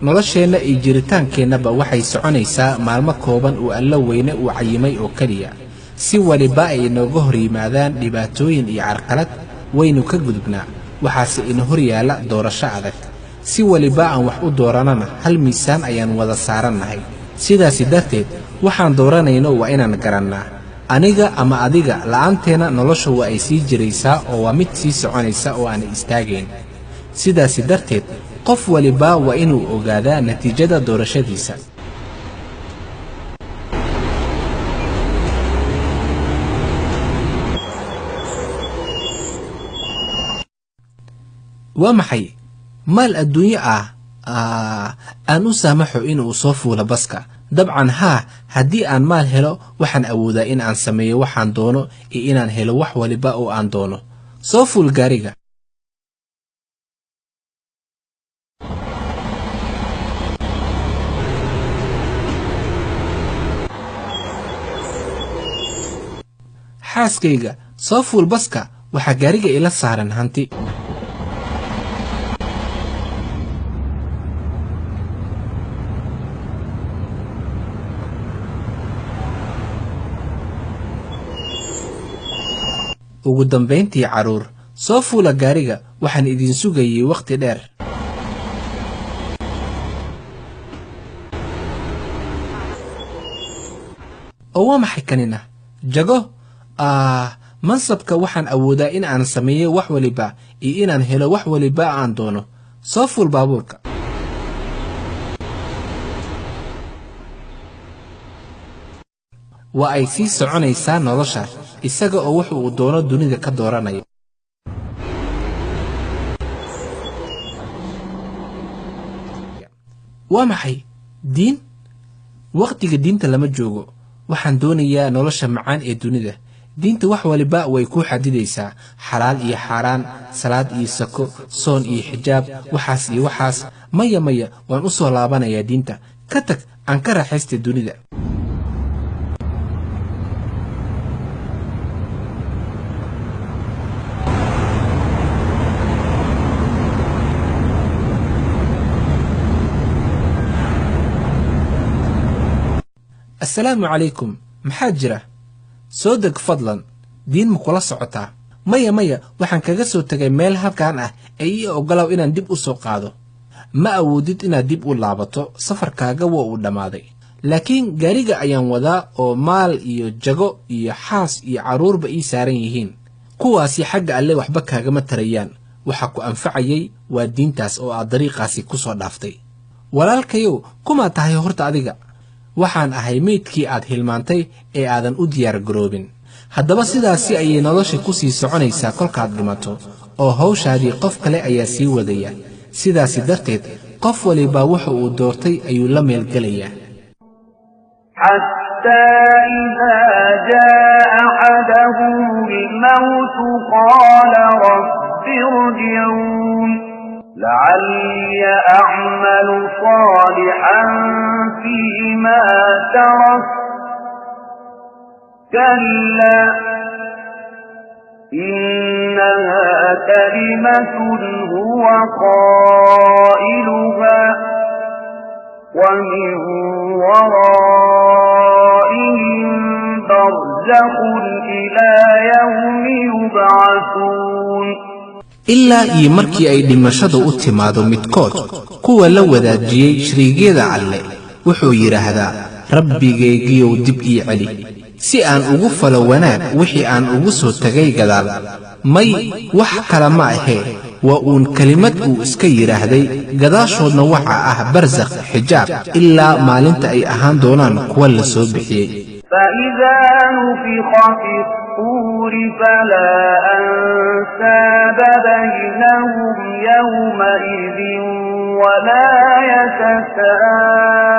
Nolosheenna iyo jiritaankeennaba waxay soconaysaa maalmo kooban uu Alla weyne uu cayimay oo keliya. Si waliba ay inooga hor yimaadaan dhibaatooyin iyo carqalad, waynu ka gudubnaa, waxaase ina hor yaalla doorasho adag. Si waliba aan wax u dooranana, hal miisaan ayaan wada saarannahay. Sidaasi darteed waxaan dooranayno waa inaan garannaa. Aniga ama adiga la'aanteenna nolosha waa ay sii jiraysaa oo waa mid sii soconaysa oo aan istaagayn. Sidaasi darteed qof waliba waa inuu ogaadaa natiijada doorashadiisa. Waa maxay maal adduunyo ah? Aan u saamaxo inuu soo fuulo baska. Dabcan haa, haddii aan maal helo waxaan awoodaa in aan sameeyo waxaan doono iyo inaan helo wax waliba oo aan doono. Soo fuul gaariga. Xaaskayga, soo fuul baska, waxaa gaariga ila saaran hanti. Ugu dambayntii carruur, soo fuula gaariga, waxaan idin sugayay wakhti dheer. Oo waa maxay kanina? Jago? Mansabka waxaan awoodaa in aan sameeyo wax waliba iyo inaan helo wax waliba aan doono. Soo fuul baabuurka. Waa ay sii soconaysaa nolosha isaga oo wuxu uu doono dunida ka dooranayo. Waa maxay diin? Wakhtiga diinta lama joogo. Waxaan doonayaa nolosha macaan ee dunida. Diinta wax waliba way ku xadidaysaa, xalaal iyo xaaraan, salaad iyo sako, soon iyo xijaab, waxaas iyo waxaas. Maya maya, waan u soo laabanayaa diinta. Ka tag, aan ka raaxaysta dunida. Assalaamu calaykum. Maxaa jira? Soo deg fadlan. Diin ma kula socotaa? Maya maya, waxaan kaga soo tegay meel halkan ah ee ii oggolow inaan dib u soo qaado. Ma awoodid inaad dib u laabato, safarkaaga waa uu dhammaaday. Laakiin gaariga ayaan wadaa oo maal iyo jago iyo xaas iyo carruurba ii saaran yihiin. Kuwaasi xagga Alle waxba kaagama tarayaan. Waxa ku anfacayay waa diintaas oo aad dariiqaasi ku soo dhaaftay. Walaalkayow, kumaa tahay horta adiga? Waxaan ahay meydkii aad hilmaantay ee aadan u diyaar garoobin. Haddaba sidaasi ayay nolosha ku sii soconaysaa kolkaad dhimato, oo hawshaadii qof kale ayaa sii wadaya. Sidaasi darteed qof waliba wuxa uu doortay ayuu la meelgelayaa. حتى إذا جاء أحدهم الموت قال رب ارجعون لعلي أعمل صالحا فيما تركت. كلا إنها كلمة هو قائلها ومن ورائهم برزخ إلى يوم يبعثون. Ilaa iyo markii ay dhimashadu u timaado midkood kuwa la wadaajiyey shariigyada Alle, wuxuu yidhaahdaa, Rabbigaygiyow dib ii celi si aan ugu falo wanaag wixii aan ugu soo tegay gadaal. May, wax kale ma ahee, waa uun kelimad uu iska yidhaahday, gadaashoodna waxa ah barsakh xijaab ilaa maalinta ay ahaan doonaan kuwa la soo bixiyey. فإذا نفخ في الصور فلا أنساب بينهم يومئذ ولا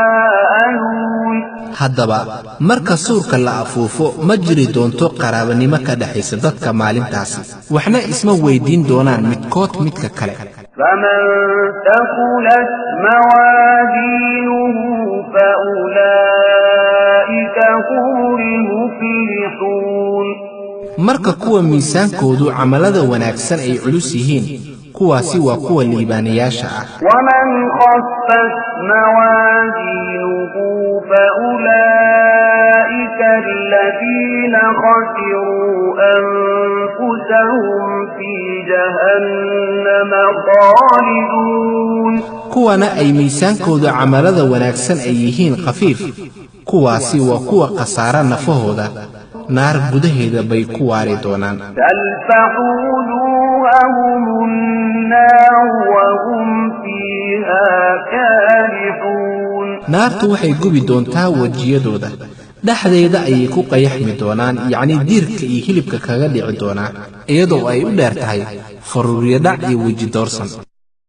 يتساءلون. Haddaba marka suurka la afuufo ma jiri doonto qaraabanimo ka dhexaysa dadka maalintaasi, waxna isma weydiin doonaan midkood midka kale. فمن ثقلت موازينه فأولئك هم المفلحون. Marka kuwa miisaankoodu camalada wanaagsan ay culus yihiin, Kuwaasi waa kuwa liibaanayaasha ah. ومن خفت موازينه فأولئك الذين خسروا أنفسهم في جهنم خالدون. Kuwana ay miisaankooda camalada wanaagsan ay yihiin khafiif, kuwaasi waa kuwa khasaara nafahooda, naar gudaheeda bay ku waari doonaan. تلفح وجوههم النار وهم فيها كالحون. Naartu waxay gubi doontaa wejiyadooda, dhexdeeda ayay ku qayaxmi doonaan, yacnii diirka iyo hilibka kaga dhici doonaa, iyadoo ay u dheer tahay faruuryo dhac iyo weji doorsan.